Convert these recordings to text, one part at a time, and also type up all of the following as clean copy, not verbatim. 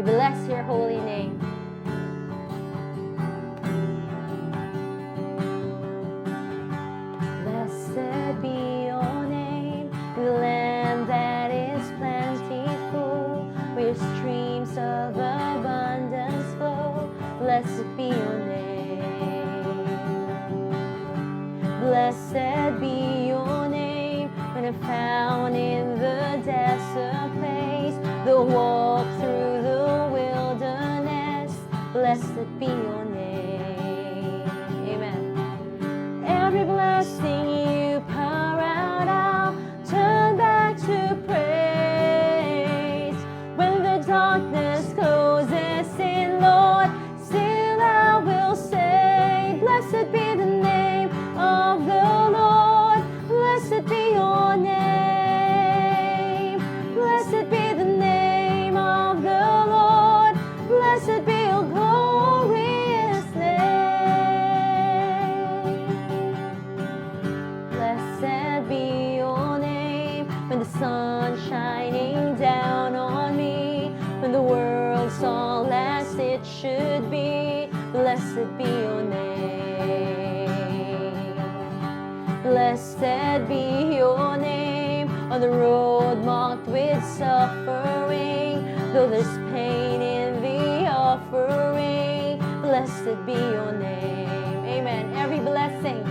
Bless your holy name. Blessed be your name, the land that is plentiful, where streams of abundance flow. Blessed be your name. Blessed be your name when I'm found in the desert place, the walk through the wilderness. Blessed be your name. Amen. Every blessing you pour out, I'll turn back to praise. When the darkness closes in, Lord, still I will say, "Blessed be the name of the Lord. Blessed be your name. Blessed be the name of the Lord. Blessed be your glorious name." Blessed be your name when the sun's shining down on me, when the world's all as it should be. Blessed be your name. Blessed be your name on the road marked with suffering, though there's pain in the offering. Blessed be your name. Amen. Every blessing,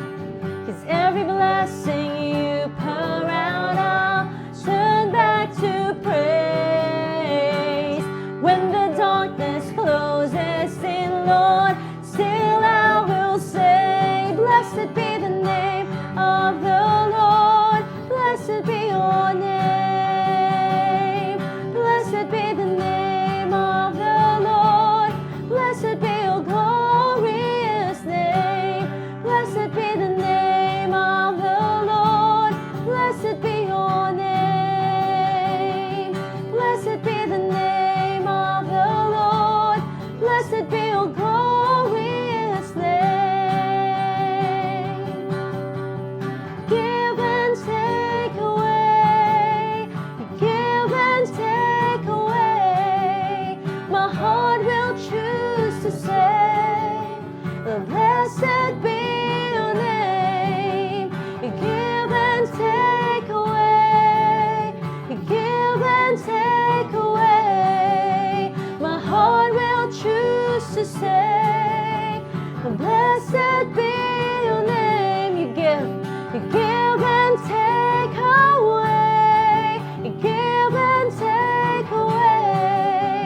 'cause every blessing you pour out, I'll turn back to praise. When the darkness closes in, Lord, still I will say, "Blessed be the name of the Lord. Blessed be your name. Blessed be the name of the Lord. Blessed be your glorious name. Blessed be the name of the Lord. Blessed be your name. Blessed be the name of the Lord. Blessed be your glorious name." Give and take away, give and take away. My heart will choose to say, "Blessed be your name." You give and take away, you give and take away. My heart will choose to say, "Blessed be your name." You give and take away, you give and take away.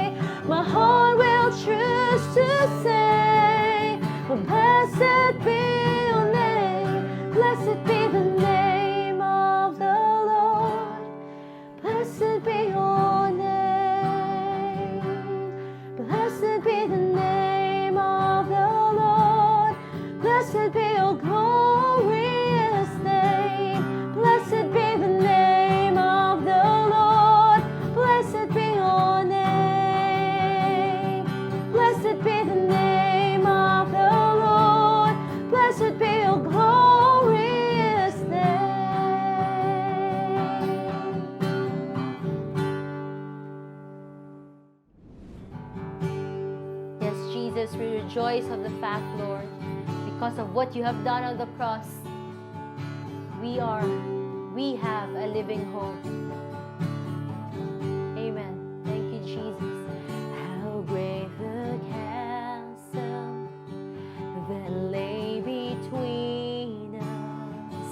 My heart will choose to say, "Blessed be your name." Blessed be the name of the Lord. Blessed be your name. Blessed be the name of the Lord. Blessed be your glorious name. Blessed be the name of the Lord. Blessed be your name. Blessed be the name of the Lord. Blessed be your glorious name. Yes, Jesus, we rejoice of the fact, Lord, because of what you have done on the cross, we have a living hope. Amen. Thank you, Jesus. How great the chasm that lay between us.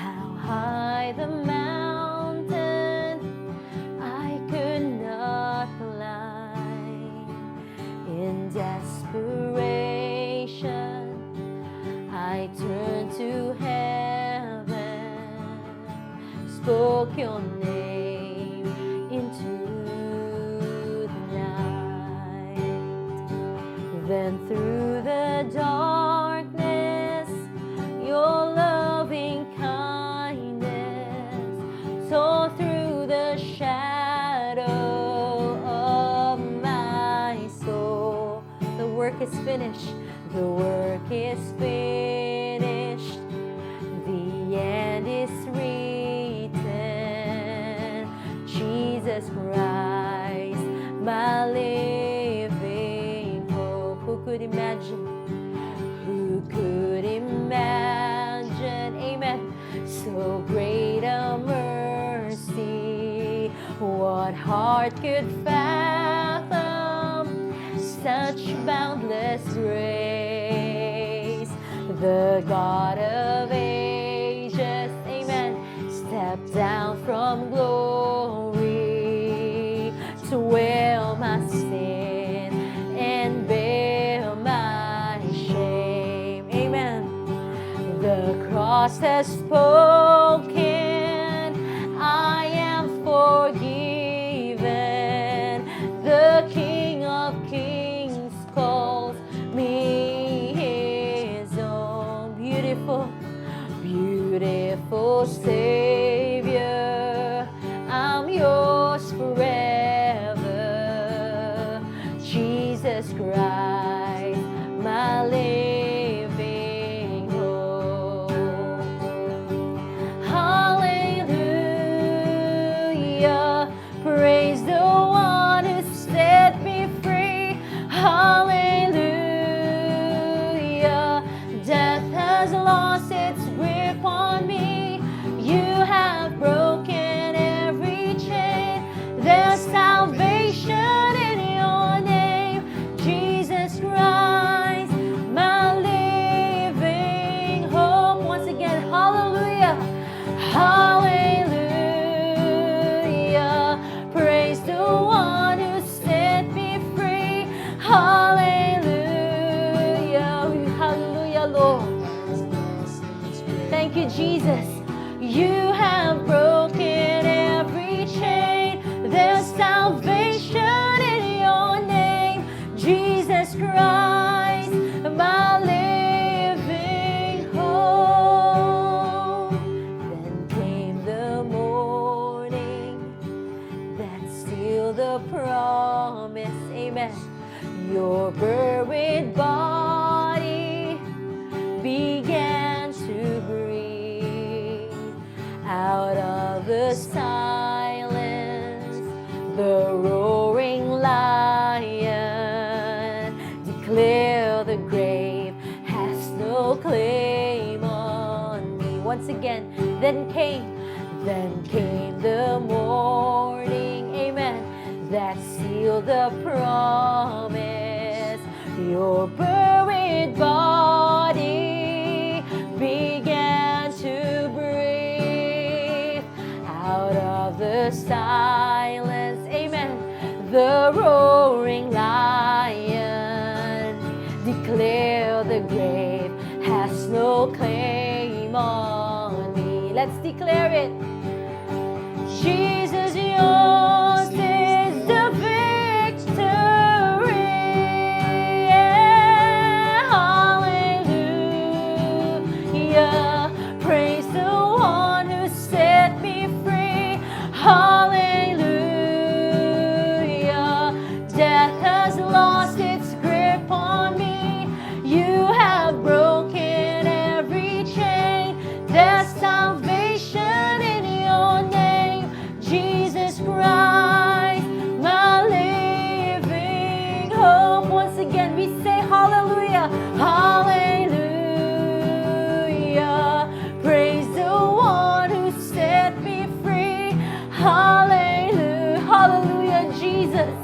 How high the mountain I could not climb. In desperation, I turned to heaven, spoke your name into the night. Then through the darkness, your loving kindness tore through the shadow of my soul. The work is finished. The work is finished. The end is written. Jesus Christ, my living heart could fathom such boundless grace. The God of ages, amen, stepped down from glory to wear my sin and bear my shame. Amen. The cross has spoken, I am forgiven. The King of Kings calls me his own. Beautiful, beautiful Savior, I'm yours forever. Jesus Christ, my living hope. Hallelujah. Praise the one who set me free. Hallelujah. Death has lost its grip on me. You have broken every chain. There's salvation in your name, Jesus Christ, my living hope. Once again, hallelujah. Hallelujah. Praise the one who set me free. Hallelujah. Hallelujah, Lord. Thank you, Jesus. You have broken every chain. There's salvation in your name, Jesus Christ, my living hope. Then came the morning that sealed the promise. Amen. Your buried body began to breathe out of the silence. The roaring lion declared the grave has no claim on me. Once again, then came the morning, amen, that sealed the promise. Your buried body began to breathe out of the silence. Amen. The roaring lion declare the grave has no claim on me. Let's declare it. Jesus, yours is the victory. Yeah, hallelujah. Praise the one who set me free. Hallelujah. Death has lost its grip on me. You have broken every chain. There's salvation in your name, Jesus Christ, my living hope. Once again, we say hallelujah, hallelujah. Praise the one who set me free. Hallelujah, hallelujah, Jesus.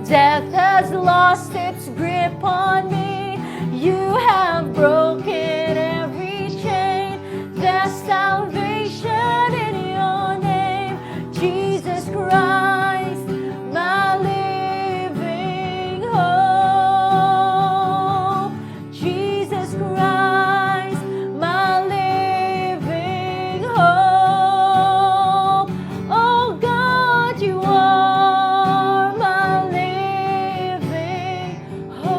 Death has lost its grip on me. You have broken every chain. There's salvation in your name, Jesus Christ, my living hope. Jesus Christ, my living hope. Oh God, you are my living hope.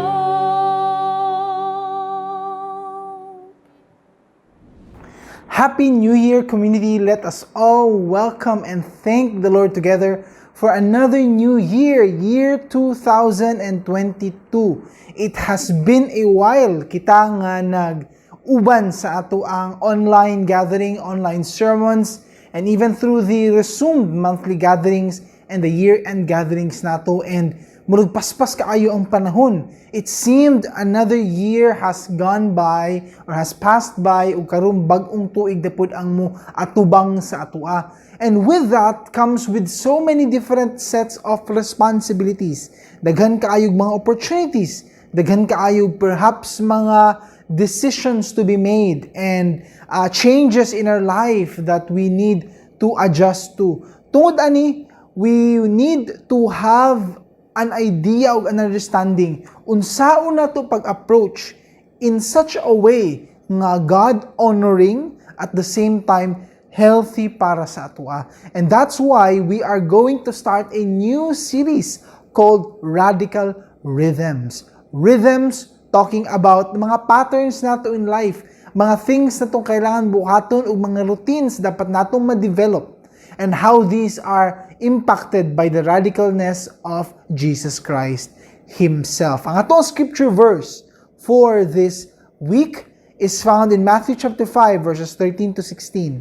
Happy New Year, community. Let us all welcome and thank the Lord together for another new year, year 2022. It has been a while kita nga nag-uban sa atoang online gathering, online sermons, and even through the resumed monthly gatherings and the year-end gatherings nato. And Murag paspas kaayo ang panahon. It seemed another year has gone by or has passed by ug karon bag-ong tuig na pud ang mo atubang sa atoa. And with that comes with so many different sets of responsibilities. Daghan kaayog mga opportunities, daghan kaayo perhaps mga decisions to be made and changes in our life that we need to adjust to. Tungod ani, we need to have an idea o an understanding unsaon nato pag-approach in such a way nga God honoring, at the same time healthy para sa atoa. And that's why we are going to start a new series called Radical Rhythms. Rhythms talking about mga patterns nato in life, mga things natong kailangan buhaton ug mga routines dapat natong ma-develop and how these are impacted by the radicalness of Jesus Christ Himself. Ang atong scripture verse for this week is found in Matthew chapter 5 verses 13 to 16.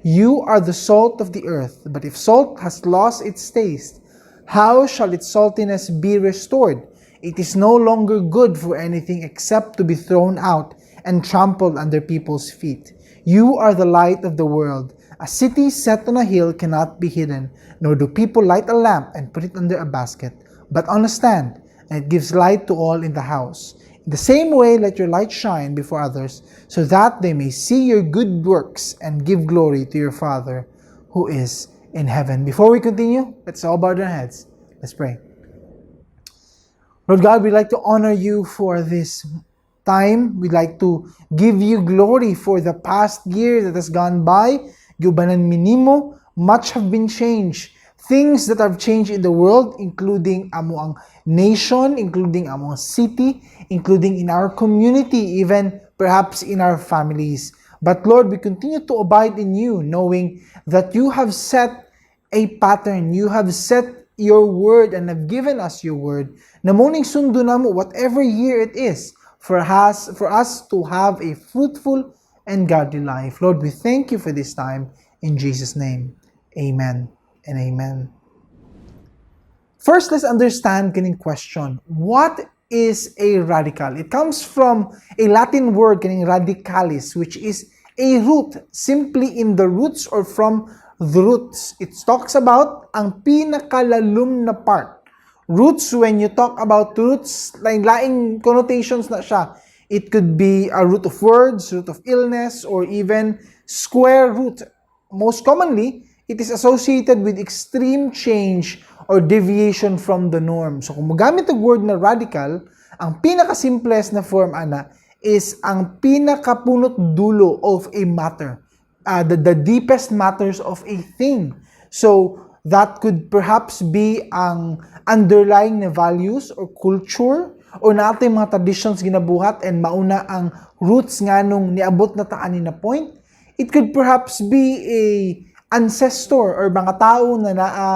"You are the salt of the earth, but if salt has lost its taste, how shall its saltiness be restored? It is no longer good for anything except to be thrown out and trampled under people's feet. You are the light of the world. A city set on a hill cannot be hidden, nor do people light a lamp and put it under a basket, but on a stand, and it gives light to all in the house. In the same way, let your light shine before others, so that they may see your good works and give glory to your Father who is in heaven." Before we continue, let's all bow our heads. Let's pray. Lord God, we'd like to honor you for this time. We'd like to give you glory for the past year that has gone by. Giubanan mi nimo, much have been changed. Things that have changed in the world, including amoang nation, including among city, including in our community, even perhaps in our families. But Lord, we continue to abide in you, knowing that you have set a pattern. You have set your word and have given us your word na mao ning sundon namo whatever year it is for us to have a fruitful and godly life. Lord, we thank you for this time. In Jesus' name, amen and amen. First, let's understand kining question. What is a radical? It comes from a Latin word, kining radicalis, which is a root, simply in the roots or from the roots. It talks about ang pinakalalom na part. Roots, when you talk about roots, laing-laing connotations na siya. It could be a root of words, root of illness, or even square root. Most commonly, it is associated with extreme change or deviation from the norm. So kung magamit ang word na radical, ang pinakasimplest na form ana is ang pinakapunot dulo of a matter. The deepest matters of a thing. So that could perhaps be ang underlying na values or culture or naa tay mga traditions ginabuhat and mauna ang roots nganong niabot na ta ani na point. It could perhaps be a ancestor or mga tao na naa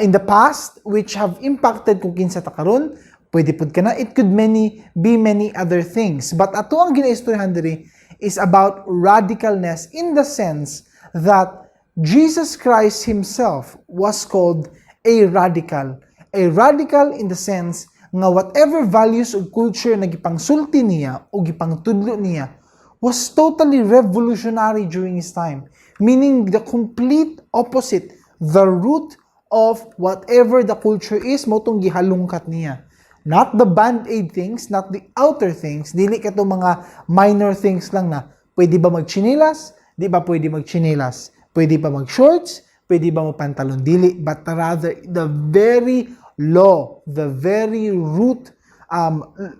in the past which have impacted kung kinsa ta karon. Pwede pud kana. It could many be many other things. But ato ang ginaistoryahan diri is about radicalness in the sense that Jesus Christ himself was called a radical. A radical in the sense nga whatever values ug culture na gipangsulti niya o gipangtudlo niya was totally revolutionary during his time. Meaning the complete opposite, the root of whatever the culture is, mao tong gihalungkat niya. Not the band-aid things, not the outer things, dili kato mga minor things lang na pwede ba magchinelas, di ba pwede magchinelas, pwede ba mag-shorts, pwede ba mo pantalon, dili, but rather the very law, the very root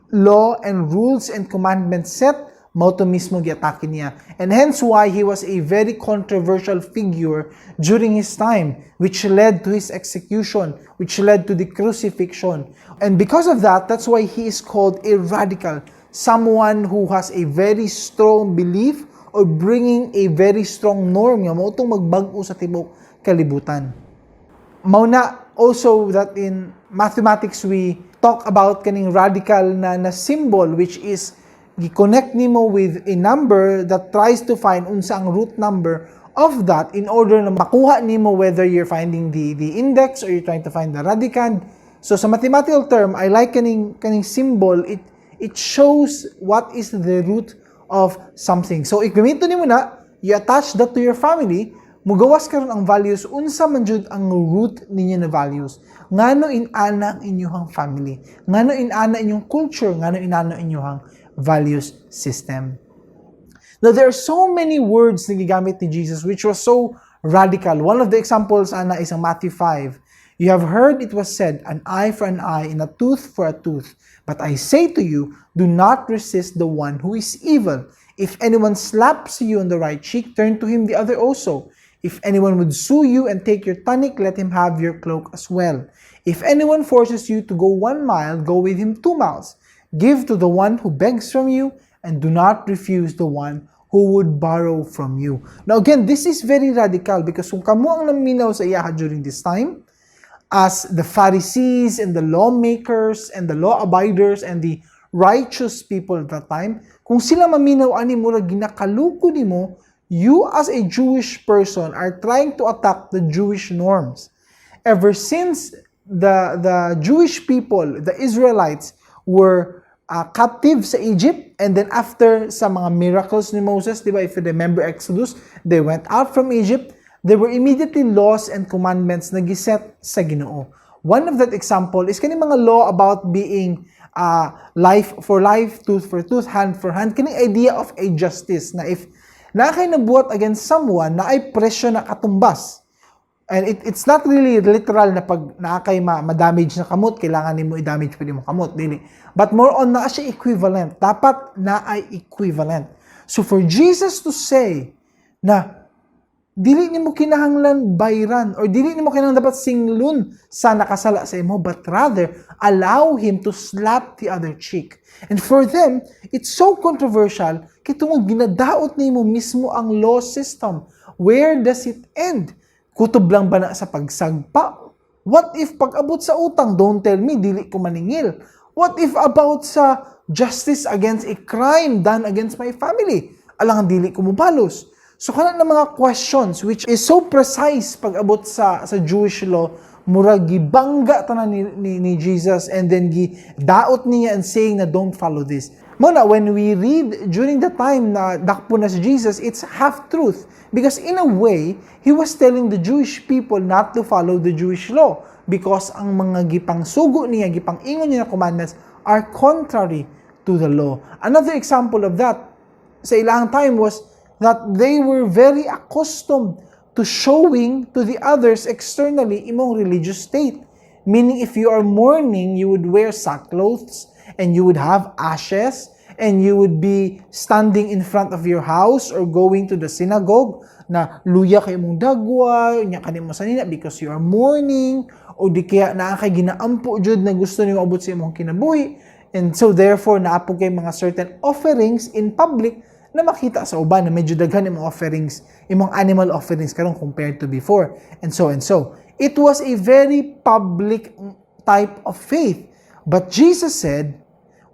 law and rules and commandments set, mao to mismo giatake niya. And hence why he was a very controversial figure during his time, which led to his execution, which led to the crucifixion. And because of that, that's why he is called a radical, someone who has a very strong belief or bringing a very strong norm nga mao tong magbag-o sa tibuok kalibutan. Mao na also that in mathematics we talk about kaning radical na symbol, which is gi-connect nimo with a number that tries to find unsa ang root number of that in order na makuha nimo whether you're finding the index or you're trying to find the radicand. So sa mathematical term, I like kaning symbol. It shows what is the root of something. So if gamiton nimo na, you attach that to your family, mugawas karon ang values, unsa man jud ang root ninyo na values. Ngano inana ang inyong family? Ngano inana inyong culture? Ngano inana inyong values system? Now, there are so many words na gigamit ni Jesus which was so radical. One of the examples ana is ang Matthew 5. "You have heard it was said, 'An eye for an eye and a tooth for a tooth.' But I say to you, do not resist the one who is evil. If anyone slaps you on the right cheek, turn to him the other also. If anyone would sue you and take your tunic, let him have your cloak as well. If anyone forces you to go 1 mile, go with him 2 miles. Give to the one who begs from you, and do not refuse the one who would borrow from you." Now again, this is very radical because kung kamo ang naminaw sa iyaha during this time, as the Pharisees and the lawmakers and the law abiders and the righteous people at that time, kung sila maminaw ani, murag ginakaluko nimo, you as a Jewish person are trying to attack the Jewish norms. Ever since the Jewish people, the Israelites, were captive sa Egypt, and then after sa mga miracles ni Moses, di ba, if you remember Exodus, they went out from Egypt, there were immediately laws and commandments na giset sa Ginoo. One of that example is kani mga law about being life for life, tooth for tooth, hand for hand, kani idea of a justice na if naa kay nabuhat against someone, naay presyo na katumbas. And it's not really literal na pag naa kay ma-damage na kamot, kailangan nimo i-damage pa nimo kamot, dili. But more on naa siya equivalent. Dapat naay equivalent. So for Jesus to say na dili nimo kinahanglan bayran or dili nimo kinahanglan dapat singlon sa nakasala sa imo, but rather allow him to slap the other cheek. And for them, it's so controversial kay tungod ginadaot nimo mismo ang law system. Where does it end? Kutob lang ba na sa pagsagpa? What if pag-abot sa utang, don't tell me dili ko maningil? What if about sa justice against a crime done against my family? Alangan dili ko mobalos. So kana na mga questions which is so precise pag-abot sa Jewish law, murag gibangga tanan ni Jesus and then gi daot niya and saying na don't follow this. Mao na when we read during the time na dakpo na si Jesus, it's half truth because in a way he was telling the Jewish people not to follow the Jewish law because ang mga gipangsugo niya, gipang-ingon niya na commandments are contrary to the law. Another example of that sa ilang time was that they were very accustomed to showing to the others externally imong religious state. Meaning, if you are mourning, you would wear sackcloths and you would have ashes and you would be standing in front of your house or going to the synagogue na luya kay imong dagwa, nya kanimo sa nina because you are mourning, o di kaya naa kay ginaampo jud na gusto nimo abot sa imong kinabuhi. And so therefore naa po kay mga certain offerings in public na makita sa uban na medyo daghan imong offerings, imong animal offerings karon compared to before, and so and so. It was a very public type of faith. But Jesus said,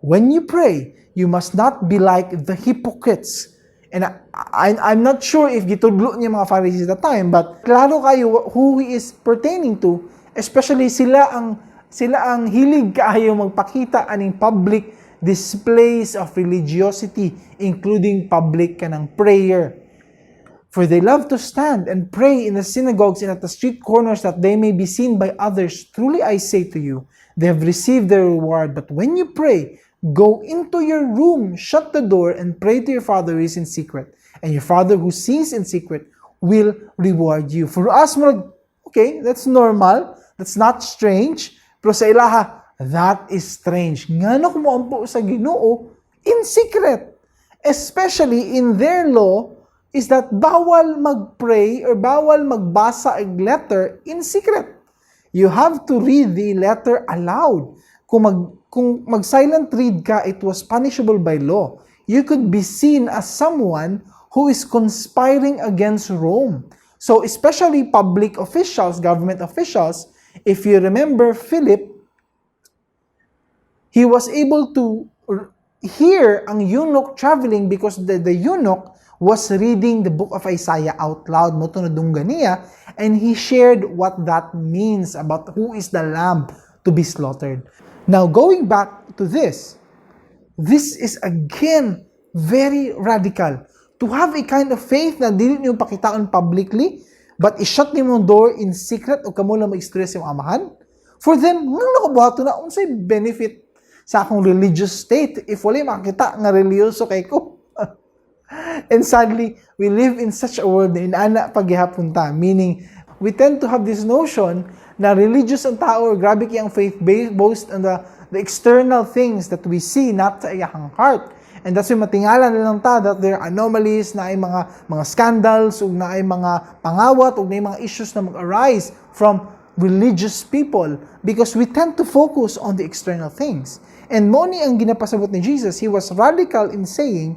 "When you pray, you must not be like the hypocrites." And I'm not sure if gitudlo niya mga Pharisees at that time, but klaro kayo who he is pertaining to, especially sila ang hilig kaayo magpakita aning public displays of religiosity, including public kanang prayer. "For they love to stand and pray in the synagogues and at the street corners that they may be seen by others. Truly I say to you, they have received their reward. But when you pray, go into your room, shut the door, and pray to your Father who is in secret. And your Father who sees in secret will reward you." For us, murag, okay, that's normal. That's not strange. Pero sa ilaha, that is strange. Ngano ko moampo sa Ginoo in secret? Especially in their law is that bawal mag-pray or bawal magbasa og letter in secret. You have to read the letter aloud. Kung mag-silent read ka, it was punishable by law. You could be seen as someone who is conspiring against Rome. So especially public officials, government officials, if you remember Philip, he was able to hear ang eunuch traveling because the eunuch was reading the book of Isaiah out loud. Mao to nadunggan niya, and he shared what that means about who is the lamb to to be slaughtered. Now, going back to this, this is again very radical. To have a kind of faith na dili niyo pakitaon publicly, but i-shut nimo ang door in secret o kamo lang mag-istorya sa imong amahan. For them, ngano nako buhaton na? Unsay benefit sa akong religious state if walay makita nga reliyoso kay ko? And sadly, we live in such a world na inana pa gihapon ta. Meaning, we tend to have this notion na religious ang tao or grabe kay ang faith based on the external things that we see, not sa iyahang heart. And that's why matingala na lang ta that there are anomalies, naay mga scandals, ug naay mga pangawat, ug naay mga issues na mag-arise from religious people because we tend to focus on the external things. And mo ni ang ginapasabot ni Jesus. He was radical in saying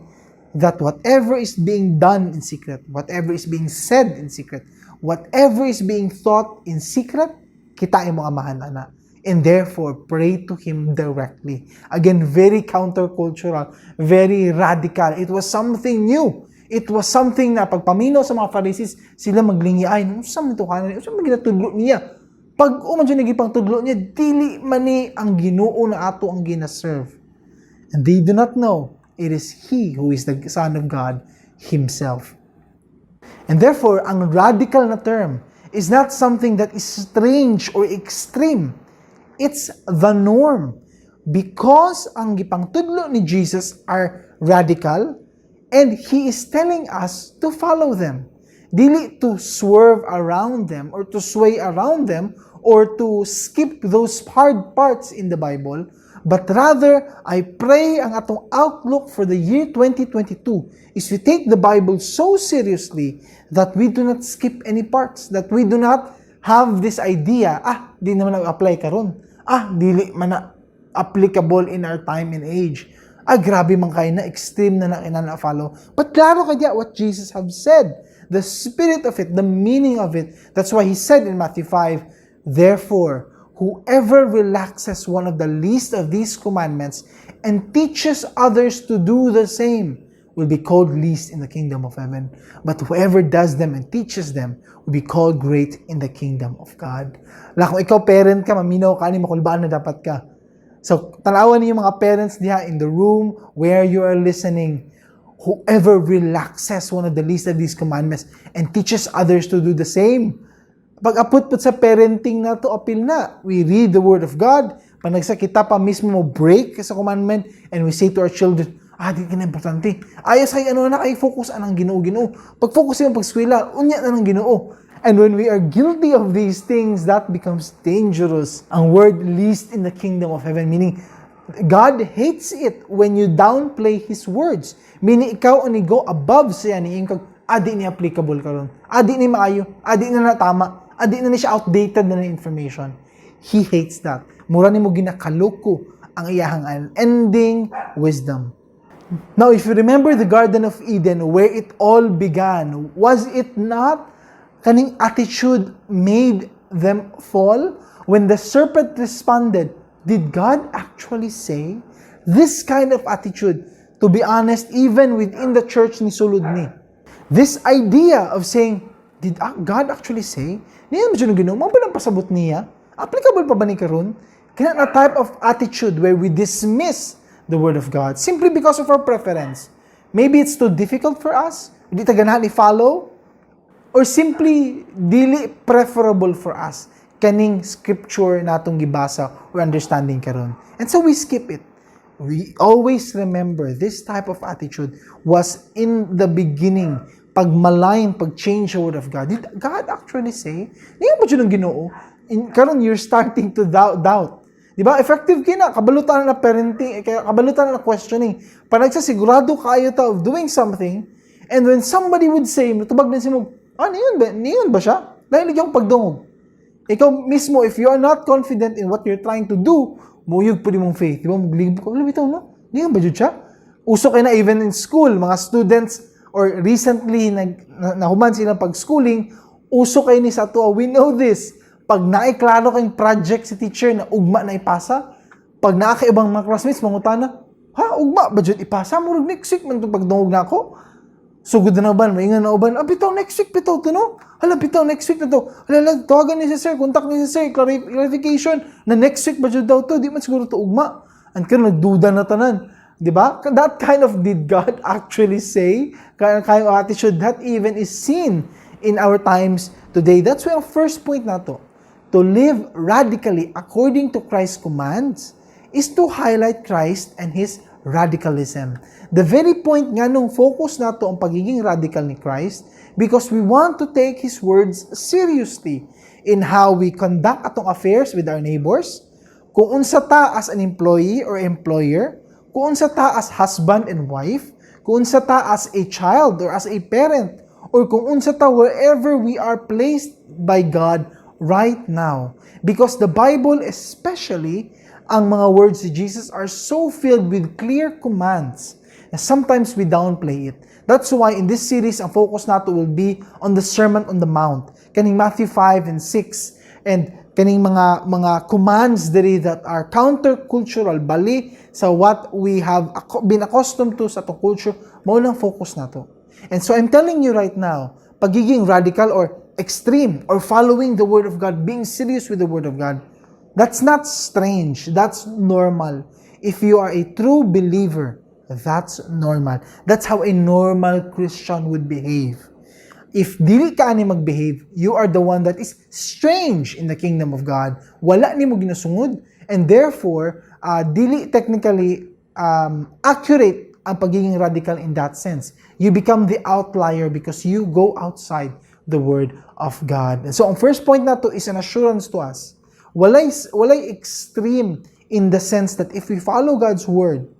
that whatever is being done in secret, whatever is being said in secret, whatever is being thought in secret, kita imong Amahan ana. And therefore, pray to Him directly. Again, very countercultural, very radical. It was something new. It was something na pagpaminaw sa mga Pharisees, sila maglingi ay, unsa man to kanan, unsa man ginatudlo niya? Pag man siya nagipang tudlo niya, dili man ni ang Ginoo na ato ang gina-serve. And they do not know it is He who is the Son of God Himself. And therefore, ang radical na term is not something that is strange or extreme. It's the norm. Because ang gipangtudlo ni Jesus are radical and He is telling us to follow them. Dili to swerve around them or to sway around them or to skip those hard parts in the Bible, but rather, I pray ang atong outlook for the year 2022 is to take the Bible so seriously that we do not skip any parts, that we do not have this idea, "Ah, di naman nag-apply karon. Ah, dili man na applicable in our time and age. Ah, grabe man kayo na, extreme na na kinana follow." But klaro kaya what Jesus have said. The spirit of it, the meaning of it. That's why He said in Matthew 5, "Therefore, whoever relaxes one of the least of these commandments and teaches others to do the same will be called least in the kingdom of heaven. But whoever does them and teaches them will be called great in the kingdom of God." La, kung ikaw parent ka, maminaw ka, ani makulbaan na dapat ka. So, tanawan niyo mga parents diha in the room where you are listening. Whoever relaxes one of the least of these commandments and teaches others to do the same. Pag apot po sa parenting na to, apil na. We read the Word of God. Pag nagsakita pa mismo mo break sa commandment and we say to our children, "Ah, di ka na importante. Ayos kay ano na, kay focus anang Ginoo, Ginoo. Pag focus yung pag-eskwela, unya na ng Ginoo." And when we are guilty of these things, that becomes dangerous. Ang word "least in the kingdom of heaven," meaning God hates it when you downplay His words. Meaning, ikaw ang go above siya ni kag adi ni applicable karon. Adi ni maayo, adi na na tama, adi na ni siya, outdated na na information. He hates that. Mura nimo ginakaloko ang iyahang unending wisdom. Now, if you remember the Garden of Eden, where it all began, was it not kaning attitude made them fall? When the serpent responded, "Did God actually say?" This kind of attitude, to be honest, even within the church ni sulod ni. This idea of saying, "Did God actually say? Niya mo siya Ginoo, mao ba nang pasabot niya? Applicable pa ba ni karon?" Kana na type of attitude where we dismiss the Word of God simply because of our preference. Maybe it's too difficult for us, hindi ta ganahan i-follow, or simply dili preferable for us kaning scripture natong gibasa or understanding karon. And so we skip it. We always remember this type of attitude was in the beginning, pag-malign, pag-change the Word of God. Did God actually say? Niya mo ng Ginoo? Karon you're starting to doubt. Doubt. Di ba? Effective kina. Kabalutan na parenting, eh, kaya kabalutan na questioning. Pag nagsasigurado kayo ta of doing something, and when somebody would say, tubag din si mo, "Ah, niyon ba? Niyon ba siya?" Dahil yung pagdungog. Ikaw mismo, if you are not confident in what you're trying to do, muyog po di mong faith. Di ba? Maglibog ka, alam ito, no? Niyon ba jud siya? Uso kay na even in school, mga students, or recently, nahuman silang pag-schooling, uso kay ni sa ato, we know this. Pag naiklaro kayong project si teacher na ugma na ipasa, pag naa kay ibang mga classmates, mangutana, "Ha, ugma ba jud ipasa? Murag next week man itong pagdungog na ako." Sugod na uban, maingon na uban, "Ah, bitaw next week, bitaw to, no? Hala, bitaw next week na to. Hala, hala, tawagan ni si sir, contact ni si sir, clarification, na next week ba jud daw to, di man siguro to ugma." And karon nagduda na tanan. Di ba? That kind of "Did God actually say?" kind of attitude that even is seen in our times today. That's why ang first point nato, to live radically according to Christ's commands is to highlight Christ and His radicalism. The very point nga nung focus nato ang pagiging radical ni Christ because we want to take His words seriously in how we conduct atong affairs with our neighbors, kung unsa ta as an employee or employer, kung unsa ta as husband and wife, kung unsa ta as a child or as a parent, or kung unsa ta wherever we are placed by God right now. Because the Bible, especially ang mga words ni Jesus, are so filled with clear commands na sometimes we downplay it. That's why in this series, ang focus nato will be on the Sermon on the Mount. Kaning Matthew 5 and 6 and kaning mga commands diri that are countercultural, bali sa what we have been accustomed to sa atong culture, mao nang focus nato. And so I'm telling you right now, pagiging radical or extreme or following the word of God, being serious with the word of God, that's not strange, that's normal. If you are a true believer, that's normal. That's how a normal Christian would behave. If dili ka ani magbehave, you are the one that is strange in the kingdom of God. Wala nimo ginasungod and therefore dili technically accurate ang pagiging radical in that sense. You become the outlier because you go outside the word of God. And so ang first point nato is an assurance to us. Walay extreme in the sense that if we follow God's word,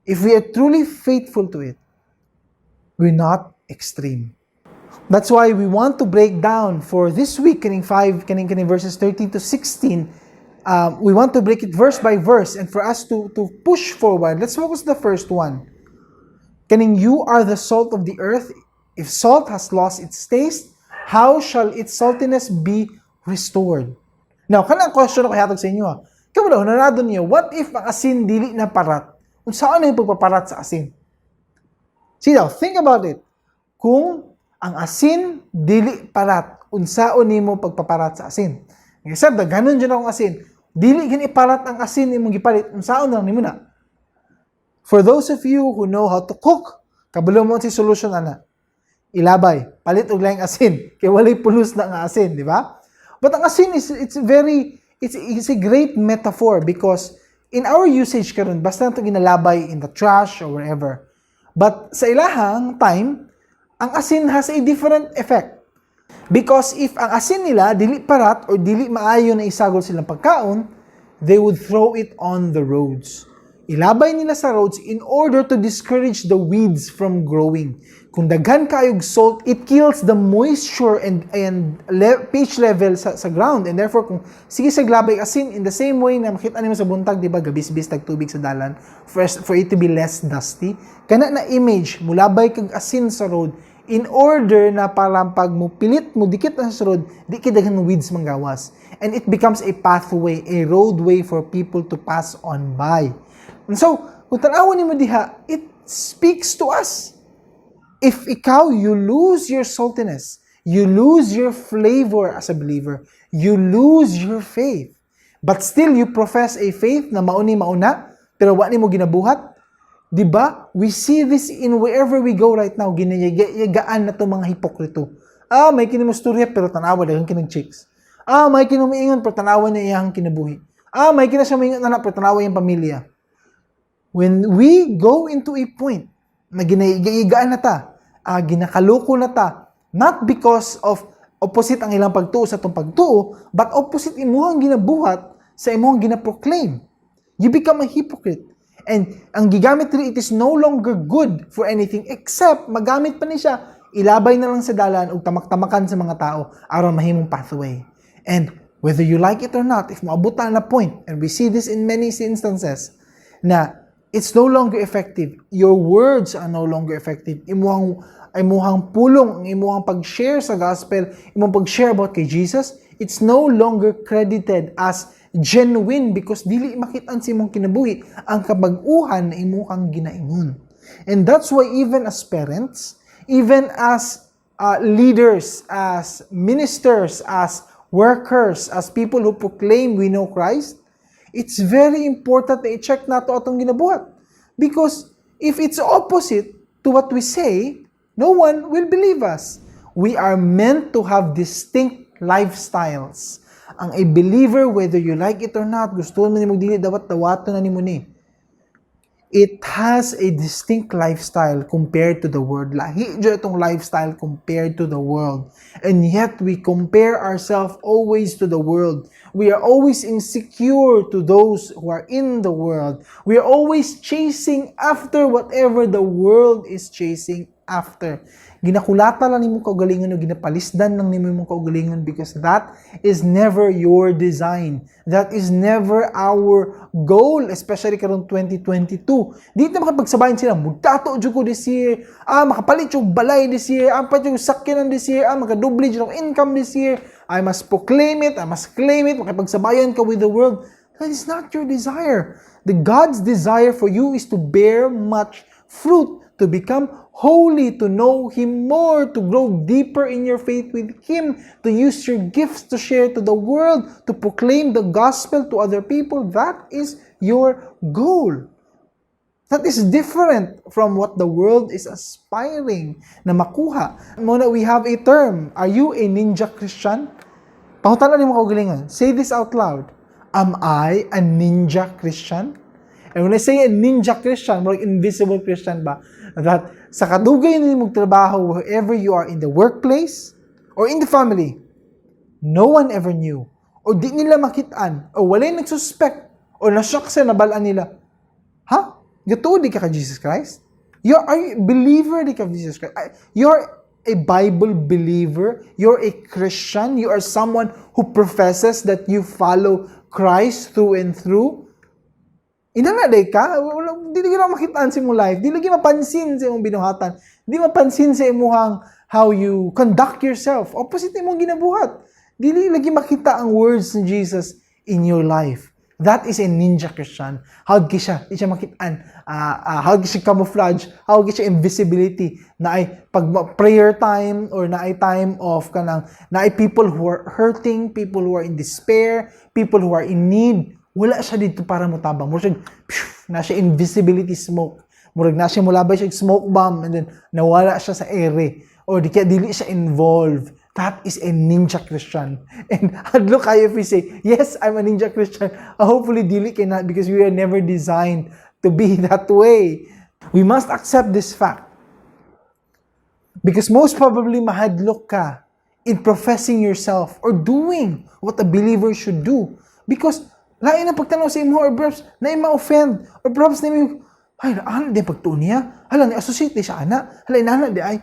if we are truly faithful to it, we're not extreme. That's why we want to break down for this week kaning 5 kaning verses 13 to 16. We want to break it verse by verse and for us to push forward, let's focus the first one. Kaning "You are the salt of the earth. If salt has lost its taste, how shall its saltiness be restored?" Now, kanang question ako ihatag sa inyo ha. Kamo daw, narado niyo, what if ang asin dili na parat? Unsaon na yung pagpaparat sa asin? See now, think about it. Kung ang asin dili parat, unsaon nimo pagpaparat sa asin? Ang isa, ganon dyan akong asin. Dili gini parat ang asin imong gipalit, unsaon na lang nimo na? For those of you who know how to cook, kabalo mo si solution ana. Ilabay, palit og laing asin kay walay pulos na nga asin, di ba? But ang asin is it's very it's a great metaphor because in our usage karon basta nato ginalabay in the trash or wherever. But sa ilahang time, ang asin has a different effect. Because if ang asin nila dili parat or dili maayo na isagol silang pagkaon, they would throw it on the roads. Ilabay nila sa roads in order to discourage the weeds from growing. Kung daghan kaayog salt, it kills the moisture and pH level sa ground. And therefore, kung sige sa glabay asin, in the same way na makita nimo sa buntag, di ba, gabisbis tag tubig sa dalan for it to be less dusty. Kana na image, mulabay kag asin sa road in order na parang pag mo pilit mo dikit na sa road, di kay daghan weeds manggawas. And it becomes a pathway, a roadway for people to pass on by. And so, kung tan-awon nimo diha, it speaks to us. If ikaw, you lose your saltiness, you lose your flavor as a believer, you lose your faith, but still you profess a faith na mauni mauna, pero wa nimo ginabuhat, 'di ba? We see this in wherever we go right now, ginayagaan na to mga hipokrito. Ah, may kinimusturya pero tanawa daghan kinang chicks. Ah, may kinumiingon pero tanawa niya iyang kinabuhi. Ah, may kina siya maingon na pero tanawa iyang pamilya. When we go into a point na ginaigaan na ta, ginakaloko na ta, not because of opposite ang ilang pagtuo sa atong pagtuo, but opposite imuhang ginabuhat sa imuhang ginaproclaim. You become a hypocrite. And ang gigamit diri, it is no longer good for anything except magamit pa ni siya, ilabay na lang sa dalan ug tamak-tamakan sa mga tao aron mahimong pathway. And whether you like it or not, if moabot na point, and we see this in many instances, na it's no longer effective. Your words are no longer effective. Imuhang pulong, ang imuhang pag-share sa gospel, imuhang pag-share about kay Jesus, it's no longer credited as genuine because dili makitaan sa imong kinabuhi ang kabag-uhan na imuhang ginaingon. And that's why even as parents, Even as leaders, as ministers, as workers, as people who proclaim we know Christ, it's very important na i-check nato atong ginabuhat. Because if it's opposite to what we say, no one will believe us. We are meant to have distinct lifestyles. Ang a believer, whether you like it or not, gusto mo nimo dili, dawat dawaton na nimo ni. It has a distinct lifestyle compared to the world. Lahi jud itong lifestyle compared to the world. And yet, we compare ourselves always to the world. We are always insecure to those who are in the world. We are always chasing after whatever the world is chasing after. Ginakulata lang nimo kaugalingon o ginapalisdan lang nimo imong kaugalingon because that is never your design. That is never our goal, especially karong 2022. Di na makapagsabayan sila, mudato jud ko this year, makapalit yung balay this year, palit yung sakyanan this year, makadoble jud ang income this year, I must proclaim it, I must claim it, makipagsabayan ka with the world. That is not your desire. The God's desire for you is to bear much fruit, to become holy, to know Him more, to grow deeper in your faith with Him, to use your gifts to share to the world, to proclaim the gospel to other people. That is your goal. That is different from what the world is aspiring na makuha. Mao na we have a term. Are you a ninja Christian? Pangutana nimo kaugalingon. Say this out loud. Am I a ninja Christian? And when I say a ninja Christian, more like invisible Christian ba? That sa kadugay nimo trabaho, wherever you are in the workplace or in the family, no one ever knew or di nila makitaan or walay nagsuspect or na-shock sa nabalaan nila. Ha? Gatuo di ka kay Jesus Christ? You're are you believer di ka of Jesus Christ? You're a Bible believer. You're a Christian. You are someone who professes that you follow Christ through and through. Inana day ka, wala, di lagi na makitaan sa imong life, di lagi mapansin sa imong binuhatan, di mapansin sa imong how you conduct yourself. Opposite imong ginabuhat. Dili lagi makita ang words ni Jesus in your life. That is a ninja Christian. How gi siya? Di siya makitaan. How gi siya camouflage? How gi siya invisibility? Na ay pag prayer time or na ay time of kanang na ay people who are hurting, people who are in despair, people who are in need. Wala siya dito para motabang. Murag siya, phew, na siya invisibility smoke. Murag na siya mulabay siya smoke bomb and then nawala siya sa ere or di kaya dili siya involved. That is a ninja Christian. And hadlok kayo if we say, "Yes, I'm a ninja Christian." Hopefully, dili kay na because we are never designed to be that way. We must accept this fact. Because most probably, mahadlok ka in professing yourself or doing what a believer should do. Because lain na pagtanaw sa imo or perhaps na ma-offend or perhaps na ay, ano di pagtuon niya? Hala, ni-associate di siya ana. Hala, inana di ay.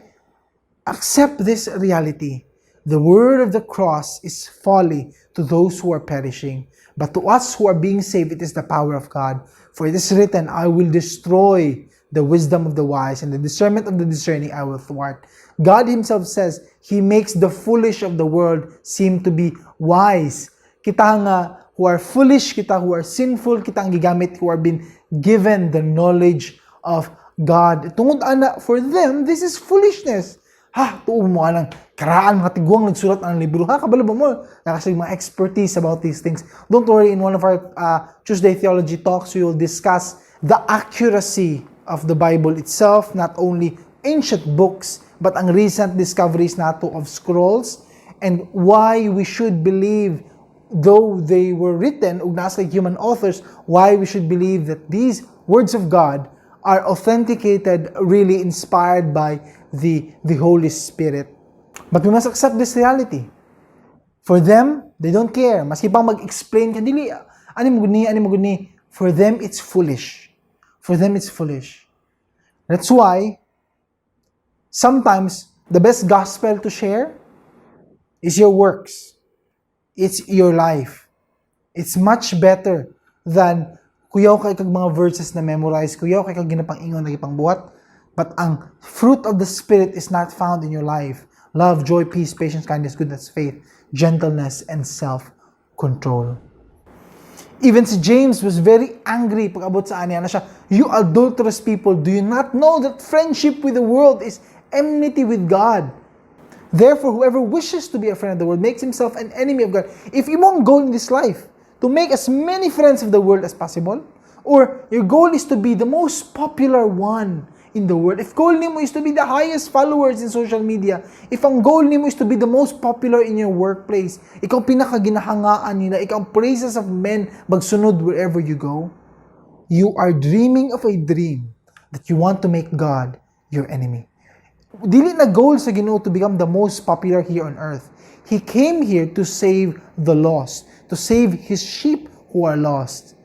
Accept this reality. The word of the cross is folly to those who are perishing, but to us who are being saved, it is the power of God. For it is written, "I will destroy the wisdom of the wise, and the discernment of the discerning I will thwart." God Himself says, He makes the foolish of the world seem to be wise. Kita nga who are foolish, kita who are sinful, kita ang gigamit who are been given the knowledge of God. Tungod ana, for them, this is foolishness. Ha, tuo mo anang karaan mga tiguang nagsulat ang libro. Ha, kabalo ba mo? Nakasig mga expertise about these things. Don't worry, in one of our Tuesday theology talks, we will discuss the accuracy of the Bible itself, not only ancient books, but ang recent discoveries nato of scrolls and why we should believe, though they were written ug nasa human authors, why we should believe that these words of God are authenticated, really inspired by the Holy Spirit. But we must accept this reality. For them, they don't care. Maski pang mag-explain ka, dili, ani mo guni, ani mo guni. For them, it's foolish. For them, it's foolish. That's why, sometimes, the best gospel to share is your works. It's your life. It's much better than kuyaw kay kag mga verses na memorize, kuyaw kay kag ginapang-ingon na gipangbuhat, but ang fruit of the Spirit is not found in your life. Love, joy, peace, patience, kindness, goodness, faith, gentleness, and self-control. Even si James was very angry pag abot sa aniya na siya, "You adulterous people, do you not know that friendship with the world is enmity with God. Therefore, whoever wishes to be a friend of the world makes himself an enemy of God. If imong goal in this life to make as many friends of the world as possible, or your goal is to be the most popular one in the world, if goal nimo is to be the highest followers in social media, if ang goal nimo is to be the most popular in your workplace, ikaw pinakaginahangaan nila, ikaw ang praises of men magsunod wherever you go, you are dreaming of a dream that you want to make God your enemy. Dili na goal sa Ginoo to become the most popular here on earth. He came here to save the lost, to save His sheep who are lost.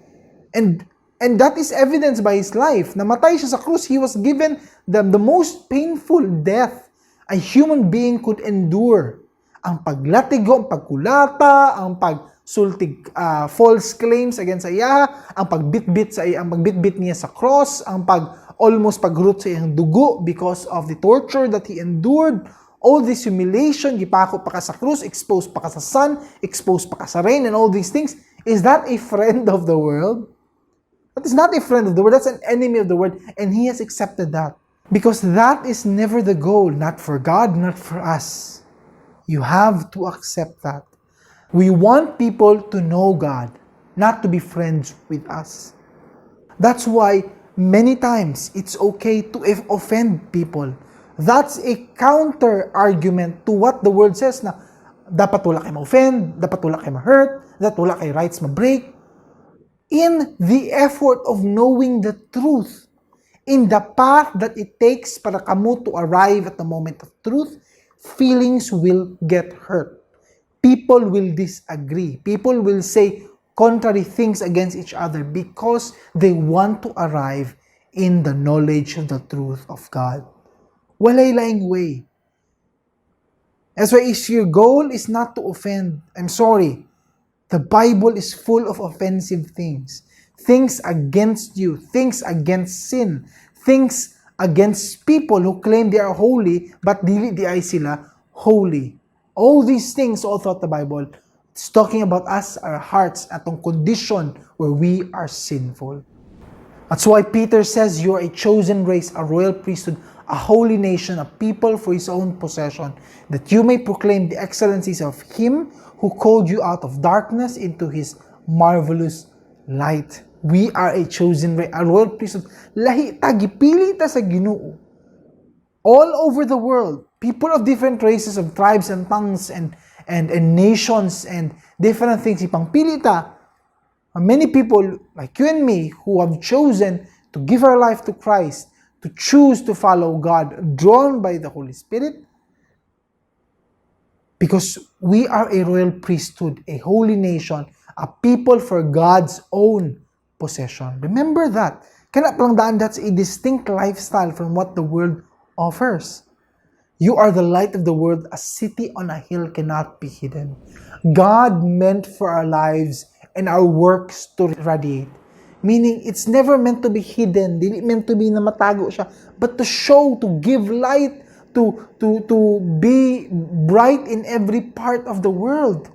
And that is evidenced by His life. Namatay siya sa krus. He was given the most painful death a human being could endure. Ang paglatigo, ang pagkulata, ang pagsultig false claims against sa iya, ang pagbitbit niya sa cross, ang pag almost pagrut sa iyang dugo because of the torture that he endured, all this humiliation, gipako pa ka sa krus, exposed pa ka sa sun, exposed pa ka sa rain, and all these things. Is that a friend of the world? That is not a friend of the world. That's an enemy of the world. And he has accepted that. Because that is never the goal, not for God, not for us. You have to accept that. We want people to know God, not to be friends with us. That's why many times it's okay to offend people. That's a counter argument to what the world says na dapat wala kay ma-offend, dapat wala kay ma-hurt, dapat wala kay rights ma-break. In the effort of knowing the truth, in the path that it takes para kamo to arrive at the moment of truth, feelings will get hurt. People will disagree. People will say contrary things against each other because they want to arrive in the knowledge of the truth of God. Walay laing way. That's why if your goal is not to offend, I'm sorry. The Bible is full of offensive things. Things against you, things against sin, things against people who claim they are holy but dili diay sila holy. All these things all throughout the Bible, it's talking about us, our hearts, atong condition where we are sinful. That's why Peter says you are a chosen race, a royal priesthood, a holy nation, a people for his own possession, that you may proclaim the excellencies of him who called you out of darkness into his marvelous light. We are a chosen race, a royal priesthood. Lahi ta, gipili ta sa Ginoo. All over the world, people of different races, of tribes and tongues and nations and different things, ipangpili ta. Many people like you and me who have chosen to give our life to Christ, to choose to follow God, drawn by the Holy Spirit, because we are a royal priesthood, a holy nation, a people for God's own possession. Remember that. Kana palang daan, that's a distinct lifestyle from what the world offers. You are the light of the world. A city on a hill cannot be hidden. God meant for our lives and our works to radiate. Meaning, it's never meant to be hidden. Dili meant to be na matago siya. But to show, to give light, to be bright in every part of the world.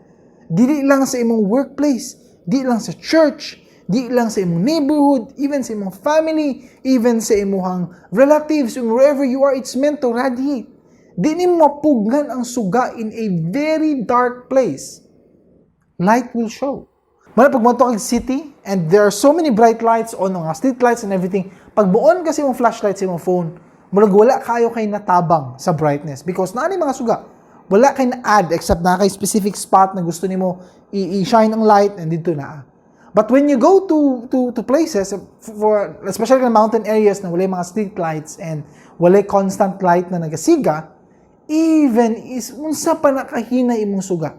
Dili lang sa imong workplace, di lang sa church, di lang sa imong neighborhood, even sa imong family, even sa imong relatives, wherever you are, it's meant to radiate. Di nimo mapugnan ang suga in a very dark place. Light will show. Mao na pag moadto kag city and there are so many bright lights on mga street lights and everything. Pag mo-on kasi imong flashlight sa imong phone, murag wala kayo kay natabang sa brightness because naa ni mga suga. Wala kay na-add except na kay specific spot na gusto nimo i-shine ang light and didto na. But when you go to places for especially in mountain areas na wala mga street lights and wala constant light na nagasiga, even is unsa pa nakahina imong suga.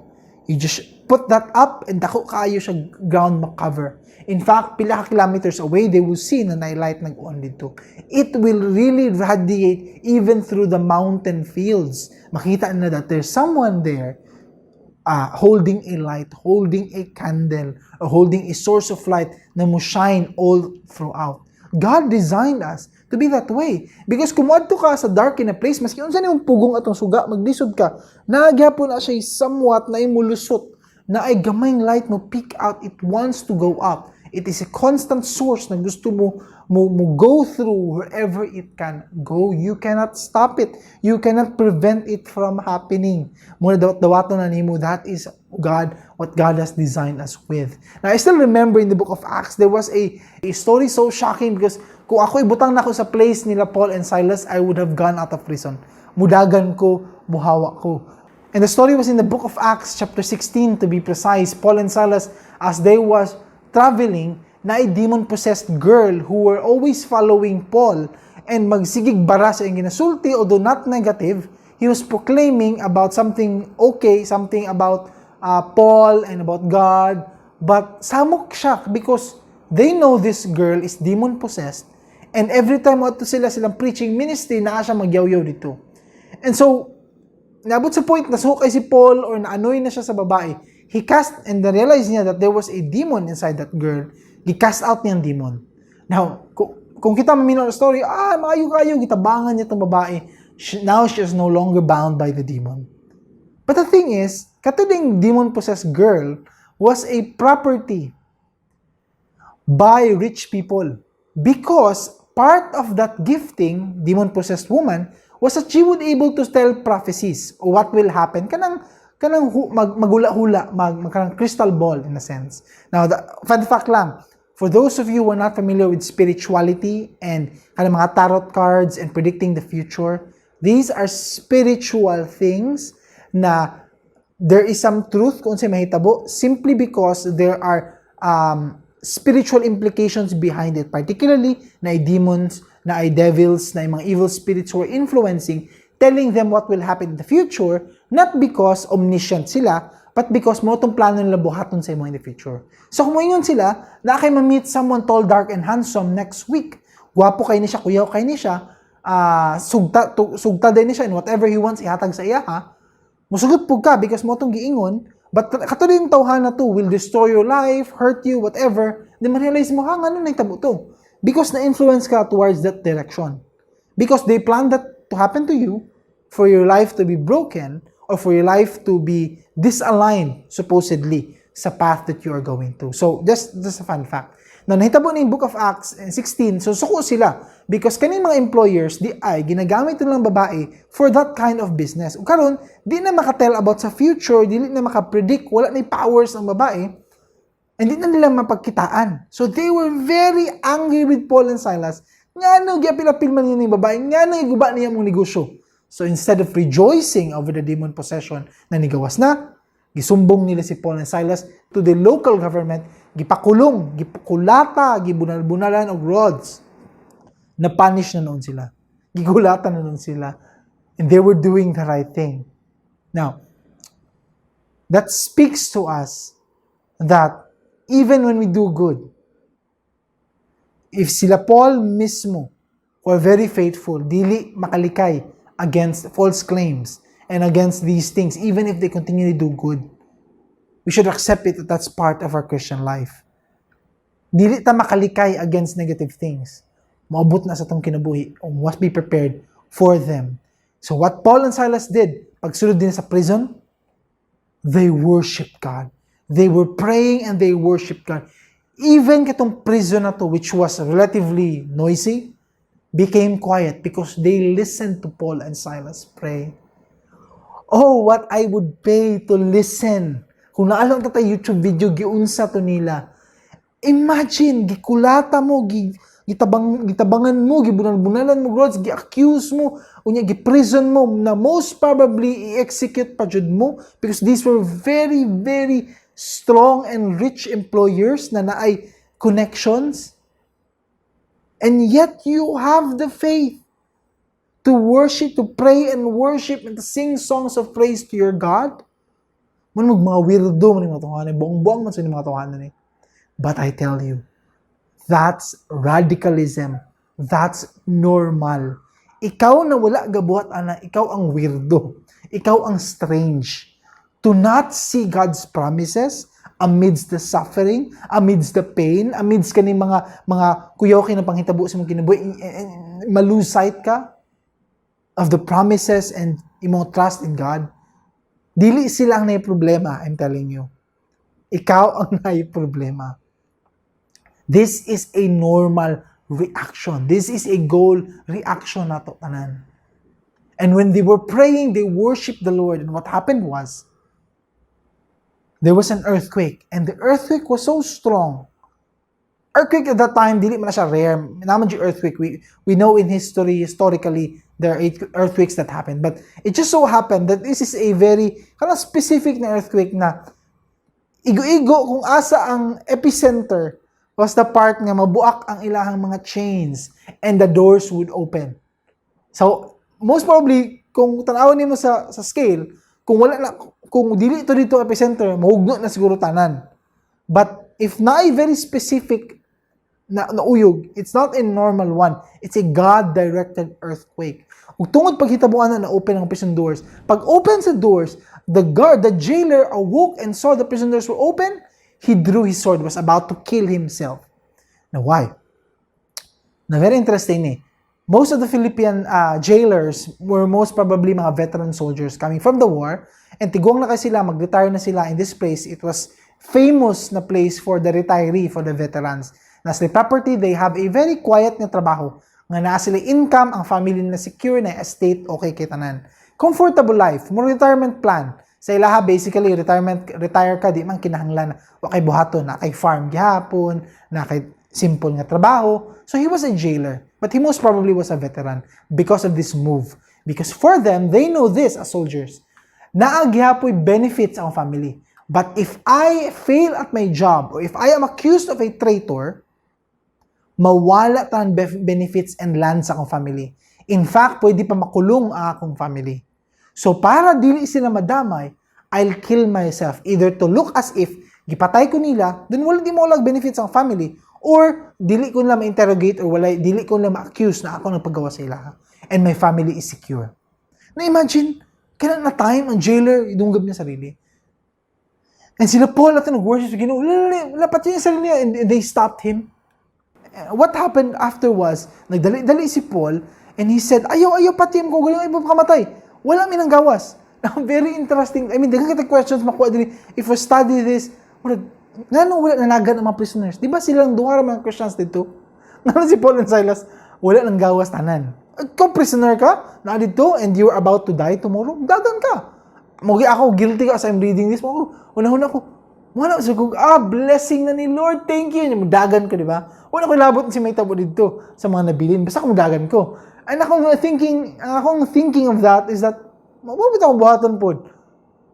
You just put that up and dako kaayo siya ground ma-cover. In fact, pila ka kilometers away, they will see na naay light nag-on didto. It will really radiate even through the mountain fields. Makita na that there's someone there holding a light, holding a candle, or holding a source of light na mo shine all throughout. God designed us to be that way. Because kung moadto ka sa dark in a place, maski unsa nimong pugong atong suga, maglisod ka, naa gyapon na siya somewhat na imulusot, na ay gamayng light mo peek out, it wants to go up. It is a constant source na gusto mo go through wherever it can go. You cannot stop it. You cannot prevent it from happening. Muna dawat-dawaton na nimo. That is God, what God has designed us with. Now, I still remember in the book of Acts, there was a story so shocking because kung ako ibutang nako sa place nila Paul and Silas, I would have gone out of prison. Mudagan ko, muhawa ko. And the story was in the book of Acts, chapter 16 to be precise. Paul and Silas, as they was traveling, na demon-possessed girl who were always following Paul and magsigig bara sa iyang ginasulti, although not negative, he was proclaiming about something okay, something about Paul and about God, but samok siya because they know this girl is demon-possessed and every time ato sila silang preaching ministry, naa siya magyawyaw dito. And so, naabot sa point na sukay si Paul or naanoy na siya sa babae. He cast and then realized niya that there was a demon inside that girl. Gi-cast out niya ang demon. Now, kung kita maminaw ang story, maayo kayo, gitabangan niya itong babae. Now she is no longer bound by the demon. But the thing is, katong demon-possessed girl was a property by rich people. Because part of that gifting, demon-possessed woman, was that she would able to tell prophecies o what will happen. Kanang magula-hula, kanang crystal ball in a sense. Now, the fun fact lang, for those of you who are not familiar with spirituality and kanang mga tarot cards and predicting the future, these are spiritual things na there is some truth kung unsay mahitabo simply because there are spiritual implications behind it, particularly na demons, na devils, na mga evil spirits who are influencing, telling them what will happen in the future, not because omniscient sila, but because mao tong plano nila buhaton sa imo in the future. So kung moingon sila, na kay ma-meet someone tall, dark, and handsome next week, gwapo kay ni siya, kuyaw kay ni siya, sugta din ni siya, and whatever he wants, ihatag sa iya, ha? Musugot pud ka because mao tong giingon, but kato din tawhana to will destroy your life, hurt you, whatever. Then ma-realize mo, ha, ngano nahitabo to? Because na-influence ka towards that direction. Because they planned that to happen to you, for your life to be broken, or for your life to be disaligned, supposedly, sa path that you are going to. So, just a fun fact. Now, nahitabo na yung Book of Acts 16, so suko sila. Because kaning mga employers, di ay, ginagamit nilang babae for that kind of business. Ug karon, di na makatel about sa future, di na makapredict, wala na powers ang babae, and di na nila mapagkitaan. So they were very angry with Paul and Silas. Ngano, giapil-apil man niya yung babae, ngano iguba niya mong negosyo. So instead of rejoicing over the demon possession na nigawas na, gisumbong nila si Paul and Silas to the local government, gipakulong, gikulata, gibunal-bunalan og rods. Na-punish na noon sila. Gikulata na noon sila. And they were doing the right thing. Now, that speaks to us that even when we do good, if sila Paul mismo were very faithful, dili makalikay against false claims and against these things, even if they continue to do good, we should accept it that that's part of our Christian life. Dili ta makalikay against negative things. Moabot na sa atong kinabuhi. We must be prepared for them. So what Paul and Silas did, pagsulod din sa prison, they worshiped God. They were praying and they worshiped God. Even katong prison na to, which was relatively noisy, became quiet because they listened to Paul and Silas pray. Oh, what I would pay to listen. Kung naa lang ta YouTube video, giunsa to nila. Imagine, gikulata mo, gitabangan mo, gibunal-bunalan mo, rods, gi-accuse mo, unya gi-prison mo, na most probably i-execute pa jud mo because these were very, very strong and rich employers na naay connections. And yet you have the faith to worship, to pray and worship and to sing songs of praise to your God. Man mag mga weirdo man yung mga tawhana, buong-buong man sa mga tawhana ni. But I tell you, that's radicalism. That's normal. Ikaw na wala gabuhat ana, ikaw ang weirdo. Ikaw ang strange. To not see God's promises amidst the suffering, amidst the pain, amidst kani mga kuyaw kay na panghitabo sa imong kinabuhi, ma-lose sight ka of the promises and imong trust in God. Dili sila ang naay problema, I'm telling you. Ikaw ang naay problema. This is a normal reaction. This is a goal reaction nato tanan. And when they were praying, they worshiped the Lord. And what happened was, there was an earthquake. And the earthquake was so strong. Earthquake at that time, dili man na siya rare. Naa man yung earthquake. We know in history, historically, there are eight earthquakes that happened. But it just so happened that this is a very kind of specific na earthquake na igo-igo kung asa ang epicenter was the part nga mabuak ang ilahang mga chains and the doors would open. So, most probably, kung tanawon nimo sa scale, kung wala na, kung dili to dito epicenter, mahugno na siguro tanan. But if naay very specific na uyog, it's not a normal one. It's a God-directed earthquake. Ug tungod paghitabuan na na-open ang prison doors. Pag open sa doors, the guard, the jailer awoke and saw the prison doors were open. He drew his sword, was about to kill himself. Now, why? Na very interesting ni. Most of the Philippine jailers were most probably mga veteran soldiers coming from the war, and tiguang na kay sila, mag-retire na sila in this place. It was famous na place for the retiree, for the veterans. Naa sila property, they have a very quiet na trabaho. Nga naa sila income, ang family na secure, na estate, okay kay tanan. Comfortable life, more retirement plan. Sa ilaha, basically, retirement, retire ka, di man kinahanglan wa kay buhaton, naa kay farm gihapon, naa kay simple nga trabaho. So he was a jailer, but he most probably was a veteran because of this move. Because for them, they know this as soldiers. Naa gihapoy benefits ang family. But if I fail at my job, or if I am accused of a traitor, mawala tanan benefits and land sa akong family. In fact, pwede pa makulong ang akong family. So para dili sila madamay, I'll kill myself either to look as if gipatay ko nila, then wala di mo walang benefits ang family, or dili ko nila ma-interrogate or wala dili ko nila ma-accuse na ako nagpagawa sa ila and my family is secure. Na imagine, kailan na time ang jailer idunggab niya sarili. And sila Paul at nag-worship sa Ginoo, wala, wala pati yung sarili niya, and they stopped him. What happened after was, nagdali-dali si Paul, and he said, "Ayaw, ayaw, pati ko, galing, ayaw kamatay." Wala mi nang gawas. Now, very interesting. I mean, daghan kita questions makuha diri. If we study this, wala, ngano wala nanagan ang mga prisoners? Di ba silang duha ra mga Christians dito? Ngano si Paul and Silas, wala nang gawas tanan? Ikaw, prisoner ka, na dito, and you are about to die tomorrow, dagan ka. Mo ako, guilty ka as I'm reading this. Mo, una-una ko, wala sa ko, ah, blessing na ni Lord, thank you. Dagan ko, di ba? Wala ko labot si may tabo dito sa mga nabilin. Basta kung dagan ko. And akong thinking of that is that, mababit akong buhaton po.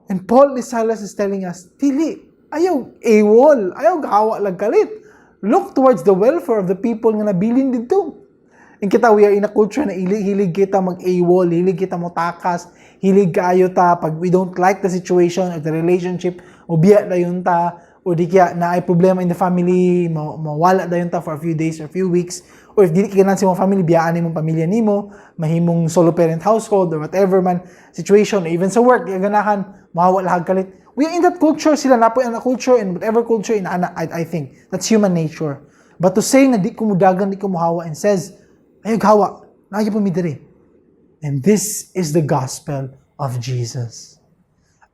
And Paul and Silas is telling us, dili, ayaw AWOL, ayaw gawa lang kalit. Look towards the welfare of the people nga nabilin dito. And kita, we are in a culture na hilig kita mag-AWOL, hilig kita mo takas, hilig kaayo ta pag we don't like the situation or the relationship, ubiya na yun ta, o di kaya na ay problema in the family, mawala dayon ta for a few days or few weeks, or if dili ka sa imong family, biyaan nimong pamilya nimo, mahimong solo parent household or whatever man situation, or even sa work, di ka ganahan, mahawa lahag kalit. We are in that culture, sila napoy ang culture and whatever culture in ana, I think that's human nature. But to say na di ko mudagan, di ko muhawa, and says, "Ayaw hawa, naa po mi diri." And this is the gospel of Jesus.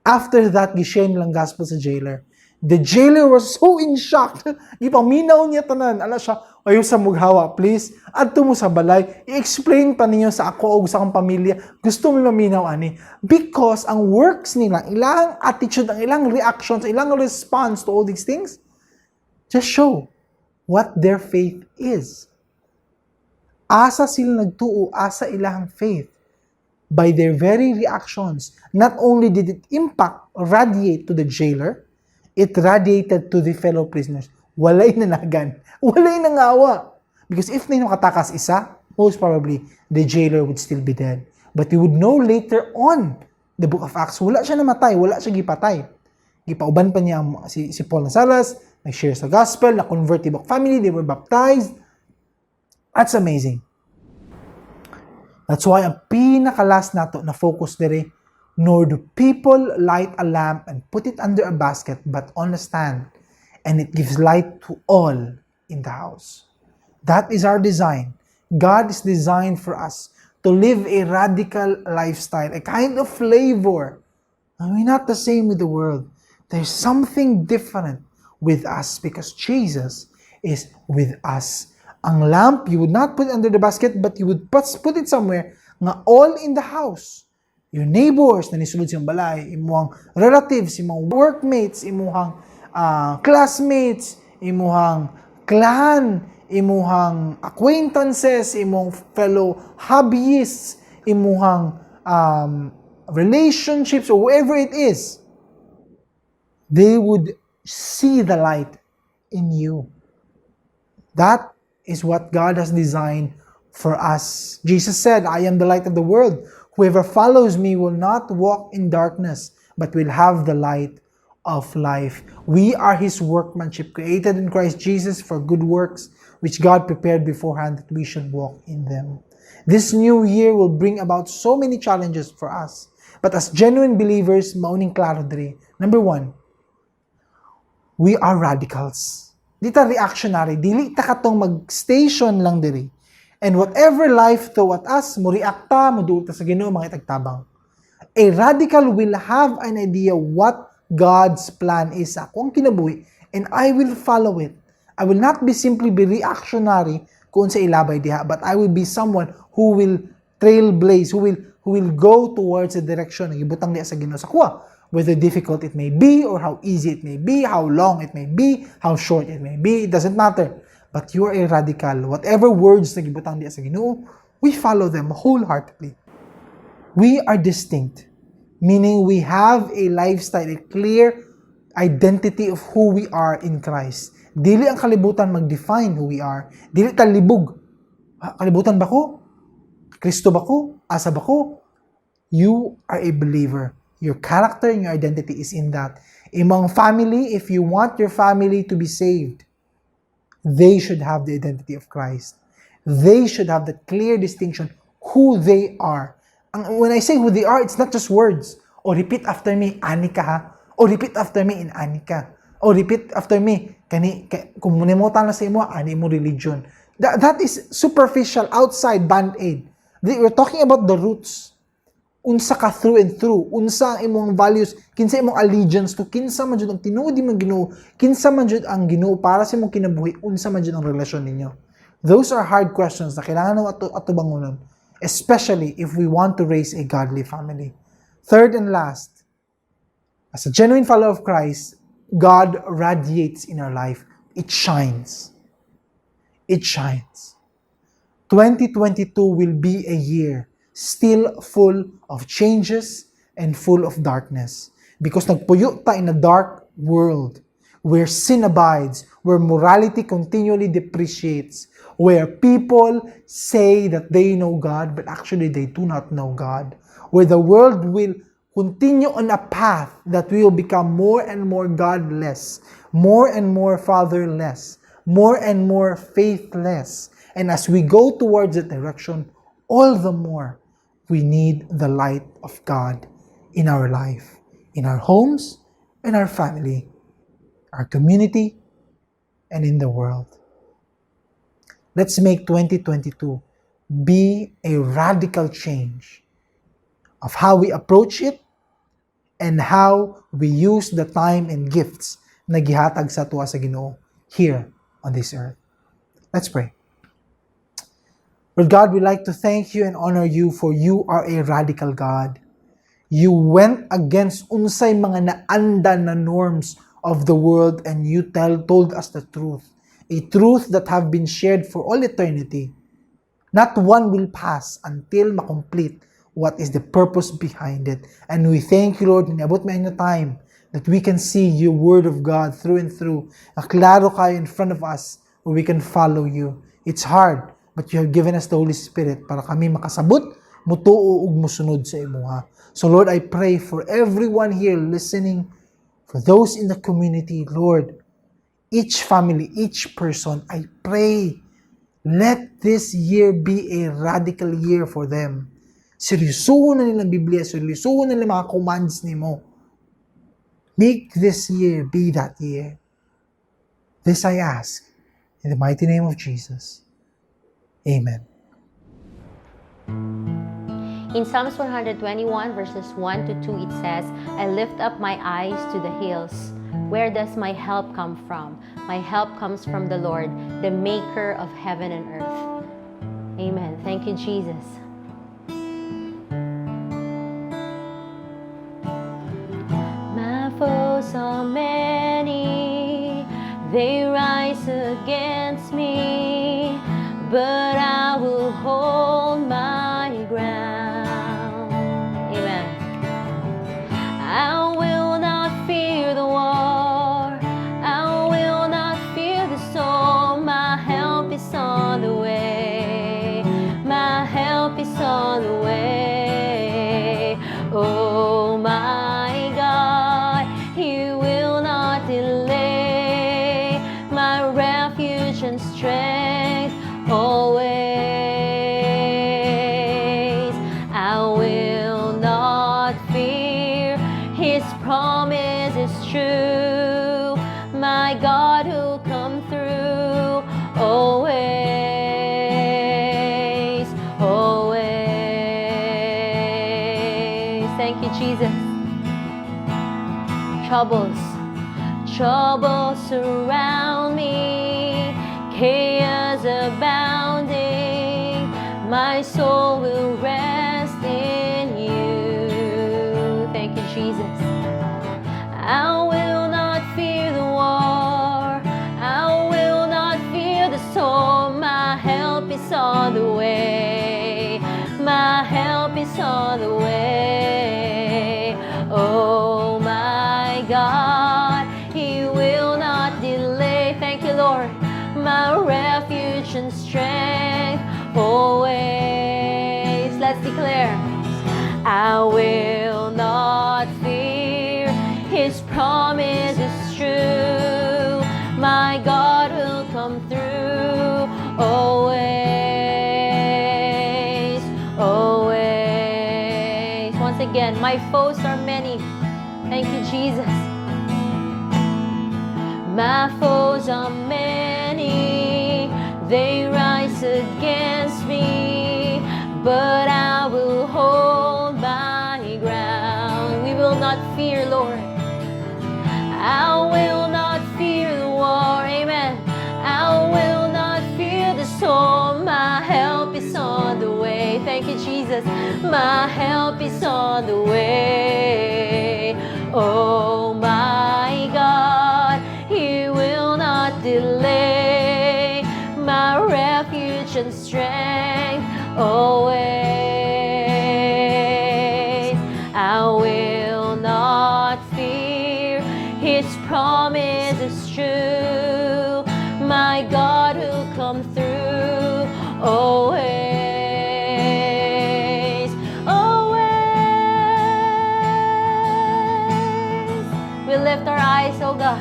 After that, gishare nilang gospel sa jailer. The jailer was so in shock. Gipaminaw niya tanan. Ala siya, "Ayaw sa mughawa, please. Adto mo sa balay. I-explain pa ninyo sa ako og sa akong pamilya. Gusto mo maminaw ani." Because ang works nila, ilang attitude, ang ilang reactions, ilang response to all these things, just show what their faith is. Asa sila nagtuo, asa ilang faith. By their very reactions, not only did it impact, radiate to the jailer, it radiated to the fellow prisoners. Walay nanagan. Walay nangawa. Because if na katakas isa, most probably, the jailer would still be dead. But we would know later on, the Book of Acts, wala siya namatay, wala siya gipatay. Gipauban pa niya si Paul and Silas, nag-share sa gospel, na-convert the family, they were baptized. That's amazing. That's why ang pinaka-last nato na focus dire, "Nor do people light a lamp and put it under a basket, but on a stand, and it gives light to all in the house." That is our design. God is designed for us to live a radical lifestyle, a kind of flavor. And we're not the same with the world. There's something different with us because Jesus is with us. Ang lamp, you would not put it under the basket, but you would put it somewhere nga all in the house. Your neighbors na nisulod sa imong balay, imuhang relatives, imong workmates, imuhang classmates, imuhang clan, imuhang acquaintances, imong fellow hobbyists, imuhang relationships, or whoever it is, they would see the light in you. That is what God has designed for us. Jesus said, "I am the light of the world. Whoever follows me will not walk in darkness, but will have the light of life." We are His workmanship, created in Christ Jesus for good works, which God prepared beforehand that we should walk in them. This new year will bring about so many challenges for us. But as genuine believers, mao ning klaro diri. Number one, we are radicals. Di ta reactionary, dili ta katong mag-station lang diri. And whatever life throw at us, mo react ta, mo duol ta sa Ginoo, mangitag tabang. A radical will have an idea what God's plan is sa akong kinabuhi and I will follow it. I will not be simply be reactionary kung sa ilabay diha, but I will be someone who will trailblaze, who will go towards the direction na gibutang diha sa Ginoo sa akoa. Whether difficult it may be or how easy it may be, how long it may be, how short it may be, it doesn't matter. But you are a radical. Whatever words na gibutang diha sa Ginoo, we follow them wholeheartedly. We are distinct, meaning we have a lifestyle, a clear identity of who we are in Christ. Dili ang kalibutan mag-define who we are. Dili ta libog. Ah, kalibutan ba ko? Kristo ba ko? Asa ba ko? You are a believer. Your character and your identity is in that. Imong family, if you want your family to be saved, they should have the identity of Christ. They should have the clear distinction who they are. When I say who they are, it's not just words. "O repeat after me, ani ka ha." "O repeat after me, in ani ka." "O repeat after me, kani, kung munimutan na sa imo, ani mo religion." That is superficial, outside band-aid. We're talking about the roots. Unsa ka through and through, unsa ang imong values, kinsa imong allegiance to, kinsa man jud ang tinuod imong Ginoo, kinsa man jud ang Ginoo para sa imong kinabuhi, unsa man jud ang relasyon ninyo. Those are hard questions na kailangan namo atubangonon, especially if we want to raise a godly family. Third and last, as a genuine follower of Christ, God radiates in our life. It shines. It shines. 2022 will be a year still full of changes and full of darkness. Because nagpuyo ta in a dark world where sin abides, where morality continually depreciates, where people say that they know God, but actually they do not know God, where the world will continue on a path that will become more and more godless, more and more fatherless, more and more faithless. And as we go towards that direction, all the more we need the light of God in our life, in our homes, in our family, our community, and in the world. Let's make 2022 be a radical change of how we approach it and how we use the time and gifts na gihatag sa atoa sa Ginoo here on this earth. Let's pray. Lord God, we like to thank you and honor you, for you are a radical God. You went against unsay mga naandan na norms of the world and you told us the truth. A truth that have been shared for all eternity. Not one will pass until makomplete what is the purpose behind it. And we thank you, Lord, niabot man na time that we can see your word of God through and through. Na klaro kaayo in front of us where we can follow you. It's hard, but you have given us the Holy Spirit para kami makasabot, mutuo ug musunod sa imuha. So Lord, I pray for everyone here listening, for those in the community, Lord, each family, each person, I pray, let this year be a radical year for them. Seryosohon na nilang Biblia, seryosohon na nila mga commands nimo. Make this year be that year. This I ask in the mighty name of Jesus. Amen. In Psalms 121, verses 1 to 2, it says, "I lift up my eyes to the hills. Where does my help come from? My help comes from the Lord, the maker of heaven and earth. Amen. Thank you, Jesus. My foes are many, they rise against me, but I will hold my ground. Amen. I will not fear the war, I will not fear the storm. My help is on the way, my help is on the way. Oh my God, He will not delay. My refuge and strength always. I will not fear. His promise is true. My God will come through always, always. Thank you, Jesus. Troubles, troubles surround me, chaos abounding. My soul will rest in you. Thank you, Jesus. I will not fear the war. I will not fear the storm. My help is on the way. My help is on the way. Oh my God, He will not delay. Thank you, Lord. My refuge and strength always. Let's declare. I will not fear. His promise is true. My God will come through always, always. Once again, my foes are many. Thank you, Jesus. My foes are many, they rise against me, but I will hold my ground. We will not fear, Lord. I will not fear the war, amen. I will not fear the storm. My help is on the way. Thank you, Jesus. My help is on the way. Oh my God, He will not delay. My refuge and strength always. I will not fear. His promise is true. My God will come through always, always. We lift our eyes, oh God.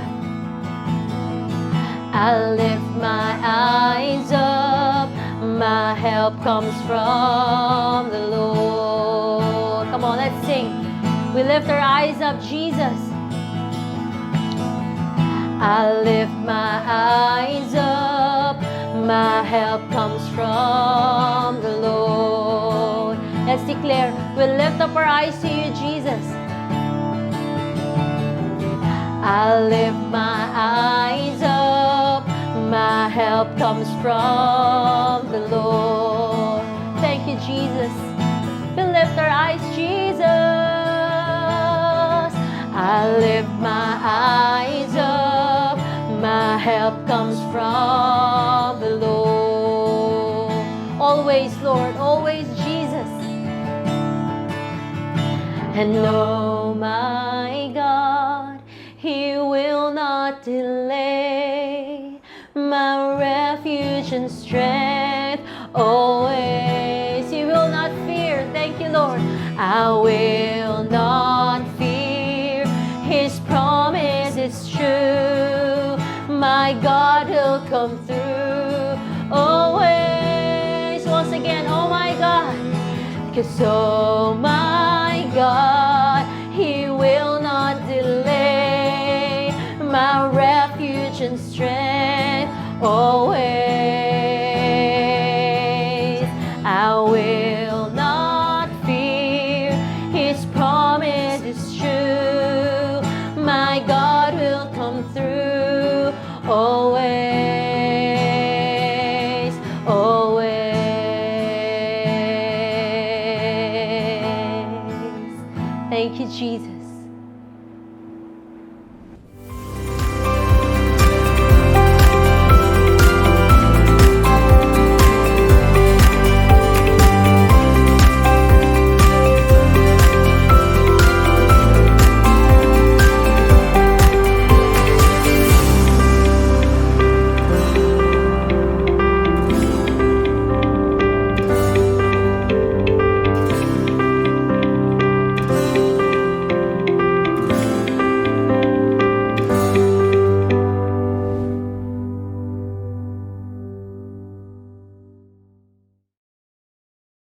I lift my eyes up. My help comes from the Lord. Come on, let's sing. We lift our eyes up, Jesus. I lift my eyes up. My help comes from the Lord. Let's declare, we lift up our eyes to you, Jesus. I lift my eyes up. My help comes from the Lord. Thank you, Jesus. We lift our eyes, Jesus. I lift my eyes up. My help comes from the Lord. Always, Lord, always, Jesus. And oh my God, He will not delay. My refuge and strength always. You will not fear. Thank you, Lord. I will not fear. His promise is true. My God will come through always. Once again, oh my God. 'Cause oh my God, He will not delay. My refuge and strength always. I will